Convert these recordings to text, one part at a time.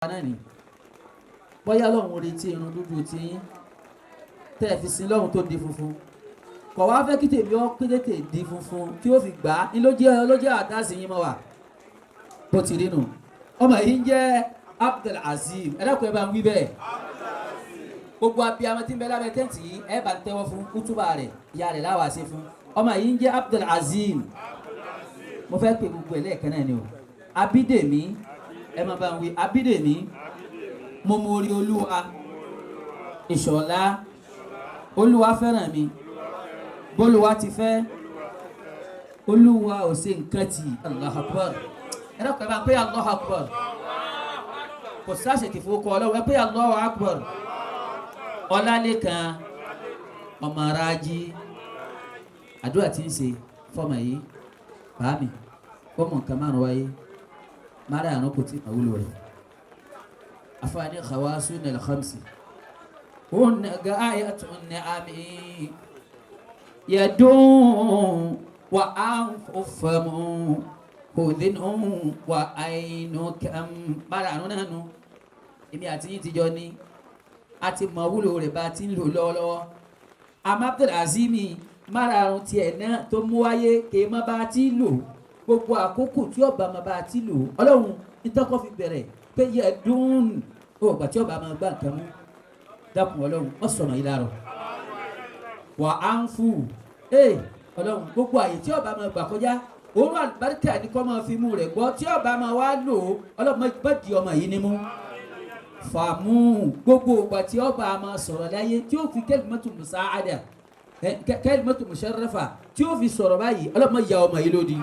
Náà ni bóyá Ọlọ́run retí irun dúdú tí yín tẹ́ ẹ fi sin lọ́run tó di funfun, kọ̀ wá fẹ́ kí tèmi ọ́ pé tètè di funfun tí ó fi gbà á ní ló jẹ́ ló jẹ́ àtàsí yín mọ́ wa bó ti rí nù. Ọmọ yìí ń jẹ́ Abdul Azeem. Ẹ dákun, ẹ bá ń wí bẹ́ẹ̀. Gbogbo abiyamọ tí ń bẹ lábẹ́ tẹ́ǹtì yìí, ẹ bá ń tẹ́wọ́ fún kútúbà rẹ̀, ìyá rẹ̀ láwàá ṣe fún. Ọmọ yìí ń jẹ́ Abdul Azeem. Mo fẹ́ pè gbogbo ẹ̀ lẹ́ẹ̀kan náà ni o. Abídèmí, ẹ má bá ń wí Abídèmí. Mo mọ orí Olúwa Ìṣọ̀lá. Olúwa fẹ́ràn mi bólúwa ti fẹ́. Olúwa ò ṣe nǹkan tì. Allahu Akbar. Ẹ dákun, ẹ bá ń pè Allahu Akbar. Kò sáṣẹ tì fún ọkọ Ọlọ́run. Ẹ pé Allahu Akbar. Ọlálẹ́kan ọmọ arájí, àdúrà tí ń ṣe fọmọ yìí, bàámi, fọmọ nǹkan márùn wáyé márùn kò tí ì wúlò rẹ̀. Afaani khawasu nal khamsi hunna gayatun ni'ami yadun wa anfufamu hudinu wa ainu kam. Márùn náà nu èmi àti yín ti jọ ní a ti mọ wúlò rẹ̀ bá a ti ń lò lọ́wọ́lọ́wọ́. Àmọ́ Abdul Azimi márààrún tiẹ̀ náà tó mú wáyé kì í má bá a ti lò. Gbogbo àkókò tí ọba má bá a ti lò, Ọlọ́run nítọ́kọ́ fi bẹ̀rẹ̀ pé yẹ dùn ó gbà tí ọba máa gbá nǹkan mú. Dákun Ọlọ́run, wọ́n sọ̀rọ̀ yìí láàrọ̀ wà á ń fù ee. Ọlọ́run, gbogbo àyè tí ọba máa gbà kọjá, òórùn àlùbáríkà ní kọ́ máa fi mú rẹ̀ gbọ́ tí ọba máa wá lò ó. Ọlọ́run, má di ọmọ yìí nímú fàmú. Gbogbo ìgbà tí ọba máa sọ̀rọ̀ láyé, tí ó fi kalimatu musaada, kalimatu musharrafa, tí ó fi sọ̀rọ̀ báyìí, Ọlọ́run, má ya ọmọ yìí lódì.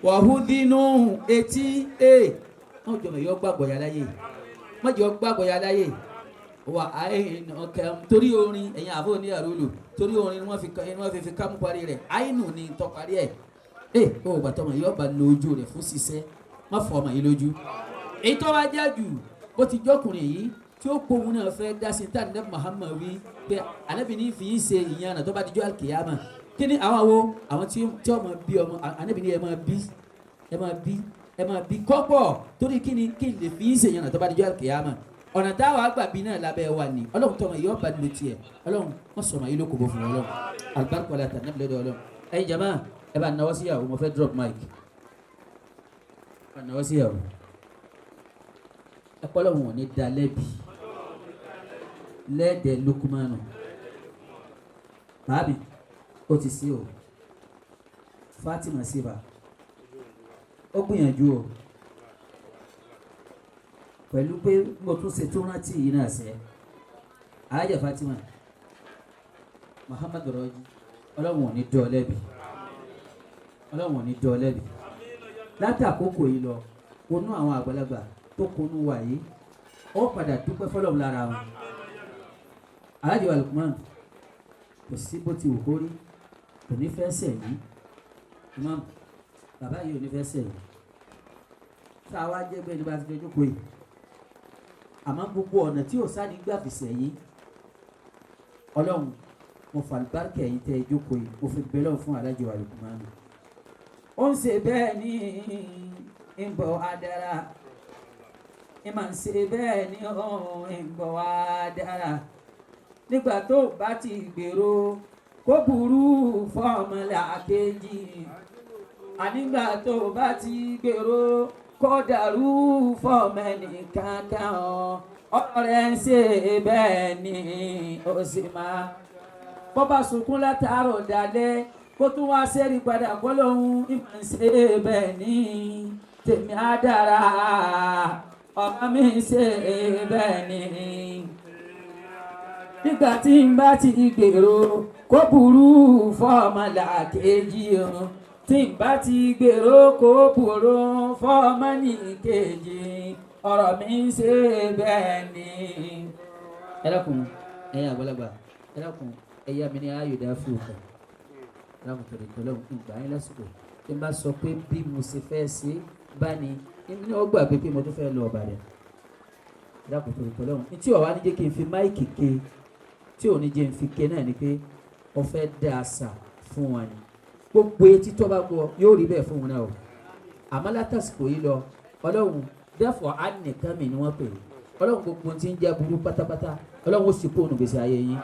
Wàhúdínú etí ee, wọ́n jọmọ yìí ọgbàgbọ́ ya láyé, wọ́n jọ gbàgbọ́ ya láyé wà àìnà kẹm. Torí orin ẹ̀yin àfọ̀ ní àrólò, torí orin ni wọ́n fi kámú parí rẹ̀. Àìnù ni tọ́ parí ẹ̀. Ẹ̀ ó gbàtọ́ ọmọ yìí ọba lo ojú rẹ̀ fún ṣiṣẹ́, má fọ ọmọ yìí lójú. Èyí tó wá jẹ́ jù, bó ti jọkùnrin yìí tí ó kóhun náà fẹ́ dá sí tá ní Muhammad wí pé Anabi ní fi í ṣe ìyànà tó bá dijọ́ alikiyama. Kí ni àwọn wo, àwọn tí ọmọ bí ọmọ Anabi ní ẹ máa bí, ẹ máa bí, ẹ máa bí kọ́pọ̀. Torí kí ni? Kí n lè fi í ṣe ìyànà tó bá dijọ́ alikiyama. Ọ̀nà táwa àgbà bí náà lábẹ́ wa ni. Ọlọ́run, tọmọ yìí ọba ló tiẹ̀. Ọlọ́run, wọ́n sọ̀rọ̀ yìí ló kò bó fún Ọlọ́run. Alibarika la tà nàbìlẹ̀ dọ̀. Ọlọ́run, ẹ̀yin jama, ẹ bá nawọ́ sí ìyàwó. Mo fẹ́ drop mic. Ẹ bá nawọ́ sí ìyàwó. Ẹ kọ́ lọ́wọ́n ò ní da lẹ́bi lẹ́ẹ̀dẹ̀ Lukumanu. Bàbí ó ti sí o. Fatima Siba, ó gbìyànjú o pẹ̀lú pé mo tún ṣe tó rántí yìí náà sẹ́. Alájà Fatima Muhammad Rọ́jí, Ọlọ́run ò ní dọ́ ọ lẹ́bi. Ọlọ́run ò ní dọ́ ọ lẹ́bi. Láti àkókò yìí lọ, konú àwọn àgbàlagbà tó konú wa yìí, ó padà dúpẹ́ fọlọ́run lára wọn. Alájọ wa Lukman, kò sí bó ti wù kó rí, kò ní fẹ́ sẹ̀ yìí. Imam, bàbá yìí ò ní fẹ́ sẹ̀ yìí. Tá a wá jẹ́ bẹ́ẹ̀ ni bá ti fẹ́ jókòó yìí, àmọ́ gbogbo ọ̀nà tí ò sáni gbà fi sẹ̀ yìí, Ọlọ́run, mo fà àlùbáríkà yìí tẹ́ ẹ jókòó yìí, mo fi bẹ́ẹ̀ lọ́wọ́ fún alájọ wa Lukman. Ó ń ṣe bẹ́ẹ̀ ní ń bọ̀ adára, ń máa ń ṣe bẹ́ẹ̀ ní ń bọ̀ adára. Nígbà tó bá ti gbèrò kó burú fọmọlàkejì, ànígbà tó bá ti gbèrò kó dàrú fọmọ ẹnìkankan, ọ̀rẹ́ ń ṣe bẹ́ẹ̀ ni ó sì máa bọ́ bá sunkún látàárọ̀ dalẹ́, kó tún wá sẹ́rí padà kọ́ lóhun ìmọ̀ ń ṣe bẹ́ẹ̀ ni tèmi á dára. Ọmọ mi ń ṣe bẹ́ẹ̀ ni nígbà tí n bá ti gbèrò kó burú fọmọlàkejì o, tí n bá ti gbèrò kó burú fọmọ nìkejì, ọ̀rọ̀ mi ń ṣe bẹ́ẹ̀ ni. Ẹ dákun, ẹ̀yin àgbàlagbà, ẹ dákun, ẹ̀yà mi ní ayọ̀dá fún òkè. Ẹ dákun, torí tọ́lọ́hún, ìgbà yín lásìkò tí n bá sọ pé bí mo ṣe fẹ́ ṣe bá ní ní ó gbàgbé pé mo tún fẹ́ lọ Ìbàdàn. Ẹ dákun, torí tọ́lọ́hún, tí ọ̀wá ní jẹ́ kí n fi mic ké, tí ò ní jẹ́ n fi ké náà ni pé ó fẹ́ dá àṣà fún wa ni. Gbogbo etí tó bá gbọ́ yóò rí bẹ́ẹ̀ fún wọn náà o. Àmọ́ látàsìkò yìí lọ, Ọlọ́run. Therefore á nìkan mi ni wọ́n pè é. Ọlọ́run gbogbo tí ń jẹ́ burú pátápátá ọlọ́run ó sì kó ònù gbèsè ayé yín.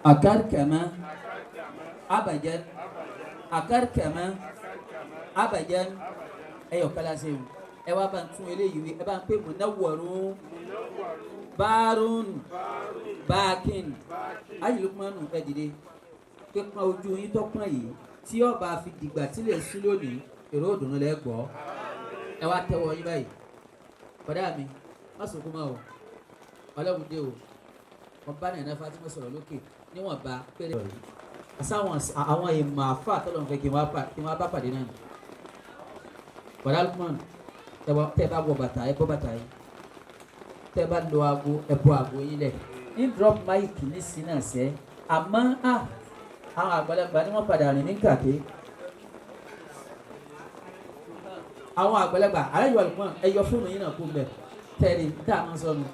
Akarkama abajan akarkama abajan ẹyọ kala seun ẹ wá bá ń tún eléyìí wí ẹ bá ń pè munawwarun barun bákin ayélujára ẹ dìde pípọ́n ojú yín tó pọ́n yìí tí ọba fi dìgbà tí lè sún lónìí èrò òdùnnú lẹ gbọ́ ẹ wá tẹ́wọ́ yín báyìí bọ̀dá mi má sunkún mọ́ o ọlọ́run dé o ọba nàìjíríà Fatima sọ̀rọ̀ lókè níwọ̀nba péré àsáwọn àwọn ìmọ̀ àfa tọ́lọ̀ ń fẹ́ kí wọ́n bá pàdé náà ni bọ̀dá Lukman tẹ́ bá wọ bàtà ẹ bọ́ bàtà yín tẹ́ bá lo aago ẹ bọ́ aago yín lẹ̀ ní drop mic ní sinna sẹ́ àmọ́ àwọn àgbàlagbà ni wọ́n padà rìn ní kàké àwọn àgbàlagbà aláyọ̀ Lukman ẹ yọ fóònù yín náà kó mbẹ tẹ́lẹ̀ tá a máa sọnù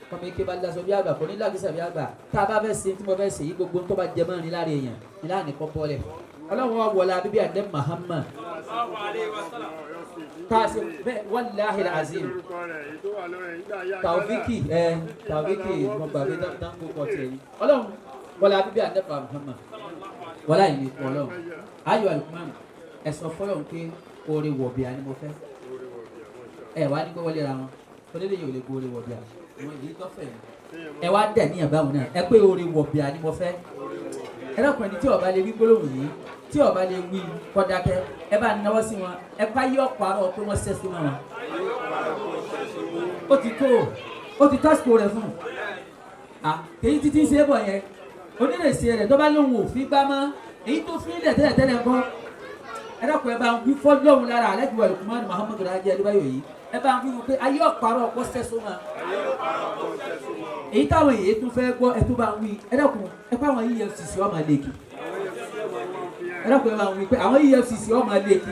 kọ́mi ike bá lásọ bí àgbà kò ní lágbèsà bí àgbà tá a bá fẹ́ ṣe tí mo fẹ́ ṣe yí gbogbo tó bá jẹ mọ́ ní lára èèyàn ní láàánú kọ́ bọ́ọ̀lẹ̀ ọlọ́run wa wọlé abíbí àdé Muhammad tá a ṣe bẹ́ẹ̀ wàláhi azim Taofiki ẹ Taofiki mo gbàgbé dáńgó kọ tiẹ̀ yìí ọlọ́run wọlé abíbí àdé Muhammad wọlé àyè mi ọlọ́run ayọ̀ alukuman ẹ̀sọ́ fọlọ́run pé oore wọ̀bìà ni mo fẹ́ ẹ wá ní gbọ́wọ́lé ra wọn onílé yìí ò lè gbóore wọ̀bìà wọn yìí tọ́fẹ̀ ẹ wá dẹ̀ ní àbáwọn náà ẹ pé oore wọ̀bìà ni mo fẹ́ ẹ lọ́kùnrin ẹni tí ó bá lè wí gbólóhùn yìí tí ó bá lè wí kọ́dákẹ́ ẹ bá náwó sí wọn ẹ bá yí ọ̀pọ̀ àrọ̀ pé wọ́n ṣẹ́sùn mọ́ wọn. ó ti tó ó ti tásìkò rẹ̀ fún un èyí títí ń ṣe é bọ̀ yẹn onírèsí rẹ̀ tó bá lóun ò fi gbá mọ́ èyí tó fi ilẹ̀ tẹ́lẹ̀ tẹ́lẹ̀ ńkọ́ ẹ dákun ẹ bá ń wí fọ́lọ́hún lára Alhaji wa Lukman Muhammadu Raji Adébáyọ̀ yìí ẹ bá ń wí wọn pé ayé ọ̀pọ̀ ọ̀pọ̀ sẹ́sùn mọ́ èyí táwọn èyí tún fẹ́ gbọ́ ẹ tó bá ń wí ẹ dákun ẹ pa àwọn EFCC ọmọ lẹ́kì ẹ dákun ẹ bá ń wí pé àwọn EFCC ọmọ lẹ́kì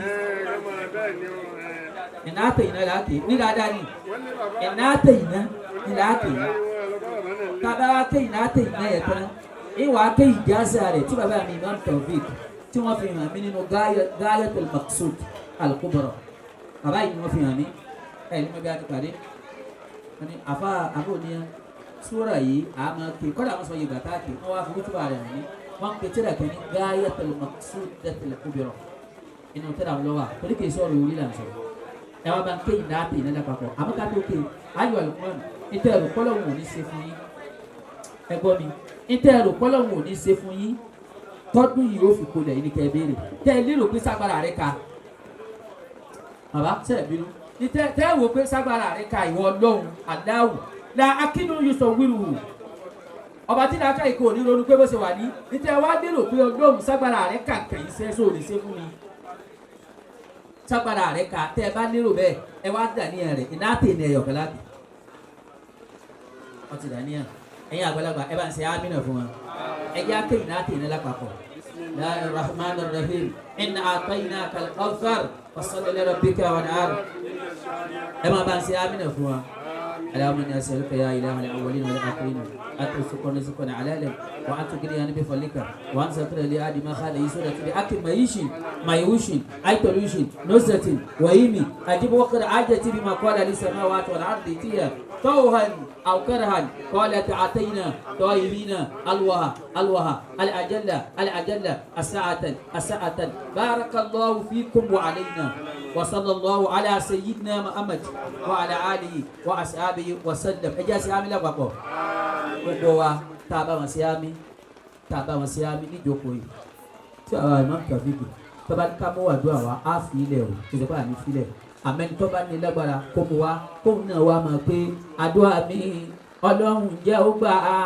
ìná àtẹ ìná làákè ní dáadáa ni ìná àtẹ ìná ní làákè tàbá ké ìná àtẹ ìná yẹn tán ìwà ké ìjásá rẹ̀ tí bàbá mi Imam Taofik tí wọ́n fi hàn mí nínú Gayatul Maqsud Al-Kubra bàbá yìí ni wọ́n fi hàn mí ẹ̀ ní mo bí a ti pàdé wọ́n ní àfa àbò níyà sura yìí a máa ké kọ́dà wọ́n sọ yìí bàtà ké wọ́n wá fi kútùbà rẹ̀ hàn mí wọ́n pe tíra kẹ́ ní Gayatul Maqsudatil Kubra inú tíra wọn lọ́wọ́ torí kì í sọ̀rọ̀ orí là ń sọ ẹ wá bá ń ké yìí náà tè ní lápapọ̀ àmọ́ ká tó ké ayọ̀ Al-Qur'an ìtẹ̀ ẹ̀rù kọ́lọ́hún ò ní ṣe fún yín ẹ gbọ́ mi ìtẹ̀ ẹ̀rù kọ́lọ́hún ò ní ṣe fún yín tọ́dún yìí ó fi kolẹ̀ yìí ní kẹ́ ẹ béèrè tẹ́ ẹ lérò pé ságbára rẹ ka bàbá tẹ́ ẹ bínú ní tẹ́ ẹ wò pé ságbára rẹ ka ìwọ Ọlọ́hun aláwù la akínú yusọ wíwù ọba tí làákà ìkó òní ronú pé bó ṣe wà ní ní tẹ́ ẹ wá lérò pé Ọlọ́hun ságbára rẹ kà kẹ̀yìn sẹ́ sóò lè ṣe fún mi ságbára rẹ ka tẹ́ ẹ bá lérò bẹ́ẹ̀ ẹ wá dà níyàn rẹ̀ iná tè ní ẹyọ kẹlá bì wọ́n ti dà níyàn ẹ̀yin àgbàlagbà ẹ bá ń ṣe ámínà fún wa ẹ jẹ́ akéyìn náà tè ní lápapọ̀ bismillahir rahmanir rahim inna a'tainaka al-kawthar fasalli li rabbika wanhar ẹ máa bá ń ṣe ámínà fún wa. اللهم اني اسالك يا اله الاولين والاخرين ان ترزقني رزقا حلالا وان تغنيني بفضلك وان تستر لي ادي ما خالي سورة باكل معيش معيوش اي تلوش نزلة وإيمي اجيب وقر عاجتي بما قال لي السماوات والارض تيا طوها او كرها قالت اعطينا طائبين الوها الوها الاجل الاجل الساعة الساعة Barakallahu fikum wa alayna wa sallallahu ala sayyidina Muhammad wa ala alihi wa ashabihi wa sallam. Ẹ jẹ́ sí àmín lápapọ̀. Gbogbo wa tá a bá wọn sí àmín, tá a bá wọn sí àmín níjókòó yìí, tí àwọn Imam Taofeek tó bá ká mú àdúrà wa, á fi ilẹ̀ o, kò sí pé àní filẹ̀. Àmẹ́ni tó bá ní lágbára kó mu wá, kóun náà wá máa pé àdúrà mi, Ọlọ́run jẹ́ ó gbà á,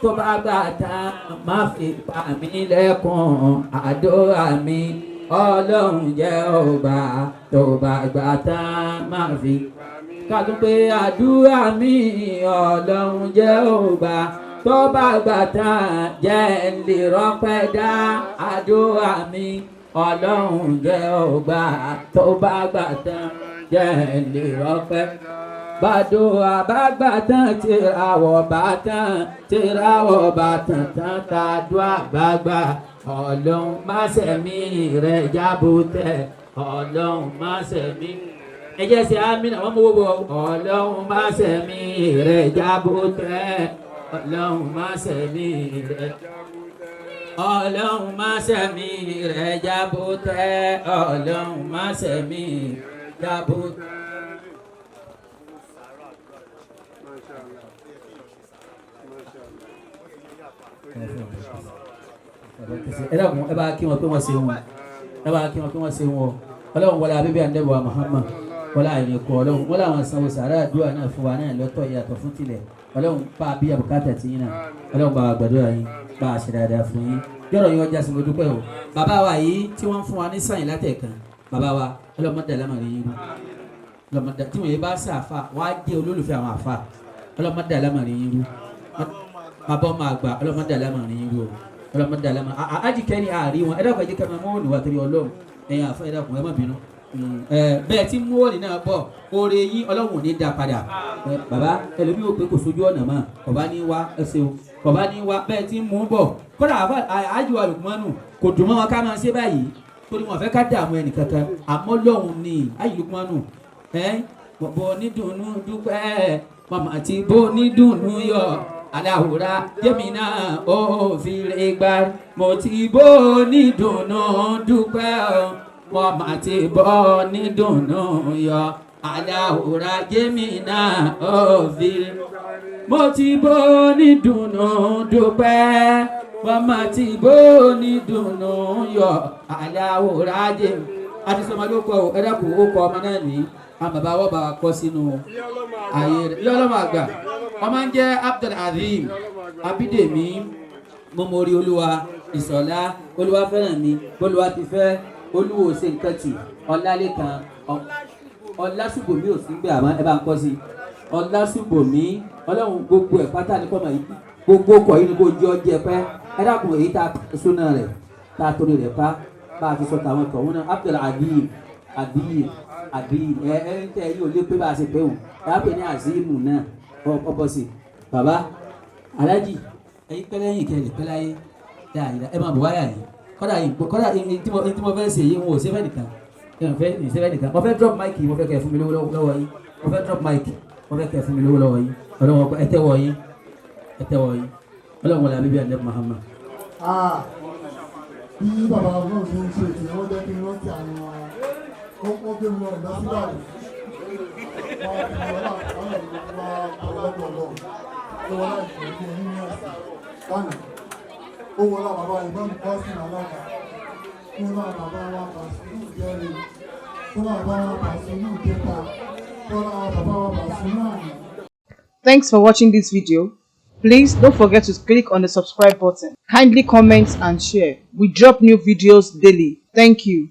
tó bá gbà tán, má fi pa mí lẹ́kùn. Àdúrà mi, Ọlọ́run jẹ́ ó gbà, tó bá gbà tán, má fi ká tún pé àdúrà mi, Ọlọ́run jẹ́ ó gbà, tó bá gbà tán, jẹ́ ń lè rọ́pẹ́ dá. Àdúrà mi, Ọlọ́run jẹ́ ó gbà, tó bá gbà tán, jẹ́ ń lè rọ́pẹ́. Bàdúrà bá gbà tán, tìràwọ̀ bá tán, tìràwọ̀ bá tán tán, tàdúrà bá gbà, Ọlọ́run má sẹ̀mí rẹ̀ jábútẹ́. Ọlọ́run má sẹ̀mí. Ẹ jẹ́ ṣe àmín. Àwọn ọmọ owó. Ọlọ́run má sẹ̀mí rẹ̀ jábútẹ́. Ọlọ́run má sẹ̀mí rẹ̀, Ọlọ́run má sẹ̀mí rẹ̀ jábútẹ́. Ọlọ́run má sẹ̀mí jábútẹ́. Masha Allah. Masha Allah. Ẹ dákun, ẹ bá kí wọn pé wọn ṣe wọn, ẹ bá kí wọn pé wọn ṣe wọn. Ọlọ́run wọlé abíbí àndẹ́bọ̀ Muhammad, wọlé àyìnkù. Ọlọ́run wọlé àwọn sanwó sàrà àdúrà náà fún wa náà lọ́tọ̀ ìyàtọ̀ fún tilẹ̀. Ọlọ́run bá a bí abùkátà tí yín náà. Ọlọ́run bá wa gbàdúrà yín, bá a ṣe dáadáa fún yín. Yọ̀rọ̀ yín ọjà sí. Mo dúpẹ́ o. Bàbá wa yìí tí wọ́n ń fún wa ní sàyìn látẹ̀kan, bàbá wa, ọlọ́mọdé alámọ̀rí yín rú. Ọlọ́mọdé tí wọ́n yé bá sàfà wọ́n á jẹ́ olólùfẹ́ àwọn àfà. Ọlọ́mọdé alámọ̀rí yín rú. Bàbá ọmọ àgbà, ọlọ́mọdé alámọ̀rí yín rú o. Ọlọ́mọdé alámọ̀ àjìkẹ́ ni àárí wọn. Ẹ dákun, ẹ jẹ́ ká máa mọ́ òní wa torí Ọlọ́run. Ẹ̀yin àfọ, ẹ dákun, ẹ má bínú. Ẹ bẹ́ẹ̀ tí mú òní náà bọ̀, oore yín, Ọlọ́run ò ní dá padà. Ẹ bàbá, ẹlòmíì ò pé kò sójú ọ̀nà mọ́ kọ̀bá ní wá. Ẹ ṣeun, kọ̀bá ní wá. Bẹ́ẹ̀ tí mú bọ̀, kódà àjùwà Lùkùmánù kò dùn mọ́ wọn ká máa ṣe báyìí torí wọn fẹ́ ká dààmú ẹnì kankan, àmọ́ lọ́hùn ni àyè Lùkùmánù ẹ bọ̀ nídùnnú dúpẹ́ màmá àti bó nídùnnú yọ aláwòrán jẹ́mi náà ó fi rè gbà. Mo ti bó nídùnnú dúpẹ́ o, màmá ti bó nídùnnú yọ aláwòrán jẹ́mi náà ó fi rè. Mo ti bó nídùnnú dúpẹ́, màmá ti bó nídùnnú yọ aláwòrán jẹ́mi. Àti sọmọ ló kọ ẹ. Dákun, ó kọ ọmọ náà ní àwọn bàbá wọ́n bá wa kọ́ sínú ayé rẹ̀. Yọlọ́mọ àgbà, ọmọ ń jẹ́ Abdulazim Abídèmí Mọ́mọ́rí. Olúwa Ìsọ̀lá, Olúwa fẹ́ràn mi, bólúwa ti fẹ́, Olúwo ṣe nǹkan tì. Ọlálẹ́kan Ọlásùbòmí ò sí gbé, àmọ́ ẹ bá ń kọ́ sí Ọlásùbòmí. Ọlọ́run, gbogbo ẹ̀ pátá ní kọ́mọ yìí, gbogbo ọkọ̀ yìí ni kò jẹ́ ọjẹ́ pẹ́. Ẹ dákun, èyí tá a sóná rẹ̀, tá a torí rẹ̀ pa bá a fi sọ tàwọn tọ̀hún náà, Abdulazim Abim Abim. Ẹ ẹ ń tẹ yóò lé pé bá a ṣe pé òun ẹ á pè ní Azeemu náà ọ bọ sí. Bàbá Alájì, ẹ̀yin pẹ́lẹ́ yìí kẹ́ lè pẹ́ láyé dáadáa. Ẹ máa bọ̀ wáyà yìí. Kọ́dà yìí, kọ́dà yìí tí mo fẹ́ ṣe yìí, wọn ò ṣe fẹ́ nìkan ẹ fẹ́ ní ṣe fẹ́ nìkan. Mo fẹ́ drop mic, mo fẹ́ kẹ́ fún mi lówó lọ́wọ́ yín. Mo fẹ́ drop mic, mo fẹ́ kẹ́ fún mi lówó lọ́wọ́ yín. Ọlọ́wọ́, ẹ tẹ́wọ́ yín, ẹ tẹ́wọ́ yín. Ọlọ́wọ́ wọlé abíbí àdé Muhammad. Bí bàbá náà ṣe ń ṣe ètò, wọ́n jẹ́ kí n rántí àwọn ó gbé mi lọ síbàdàn. Wọ́n fi wọ́n wá ọlọ́pọ̀ lọ ó wọ́n láì fún fún nínú ẹ̀sìn lánàá. Ó wọlá bàbá Ìmáàmù Kọ́sìn alága, ó wọlá bàbá wa Bàṣírù jẹ́rìí, ó wọlá bàbá wa Bàṣírù kẹta, ó wọlá bàbá wa Bàṣírù àná. Thanks for watching this video. Please don't forget to click on the subscribe button. Kindly comment and share. We drop new videos daily. Thank you.